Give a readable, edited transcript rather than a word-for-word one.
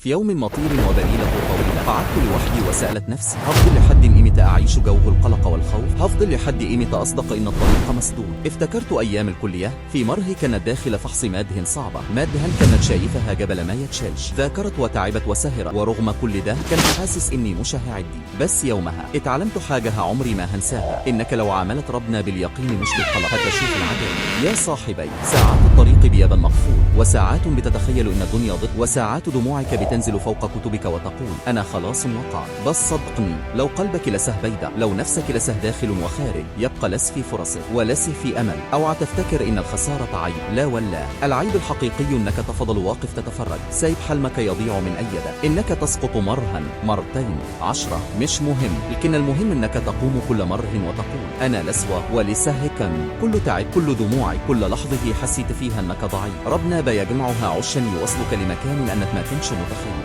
في يوم مطير وبليله طويلة قعدت لوحدي وسألت نفسي: هفضل لحد إيمتى أعيش جوه القلق والخوف؟ هفضل لحد إيمتى أصدق إن الطريق مسدود؟ افتكرت أيام الكلية. في مرة كانت داخل فحص مادة صعبة، مادة كانت شايفها جبل ما يتشالش. ذاكرت وتعبت وسهرت، ورغم كل ده كنت حاسس إني مش هعدي. بس يومها اتعلمت حاجة عمري ما هنساها: إنك لو عاملت ربنا باليقين مش بالقلق هتشوف العجائب. يا صاحبي، ساعات الطريق بيبان مقفول، وساعات بتتخيل إن الدنيا ضد، وساعات دموعك بتنزل فوق كتبك وتقول أنا خلاص وقعت. بس صدقني، لو قلبك لسه بيدق، لو نفسك لسه داخل وخارج، يبقى لسه في فرص ولسه في أمل. أوعى تفتكر إن الخسارة عيب، لا ولا. العيب الحقيقي إنك تفضل واقف تتفرج، سايب حلمك يضيع من أيدك. إنك تسقط مرة، مرتين، 10، مش مهم، لكن المهم إنك تقوم كل مرة وتقول أنا لسوى ولسه هكمل. كل تعب، كل دموعي، كل لحظة حسيت فيها إنك ضعيف، ربنا بيجمعها عشان يوصلك لمكان أنك ما كنتش متخيله.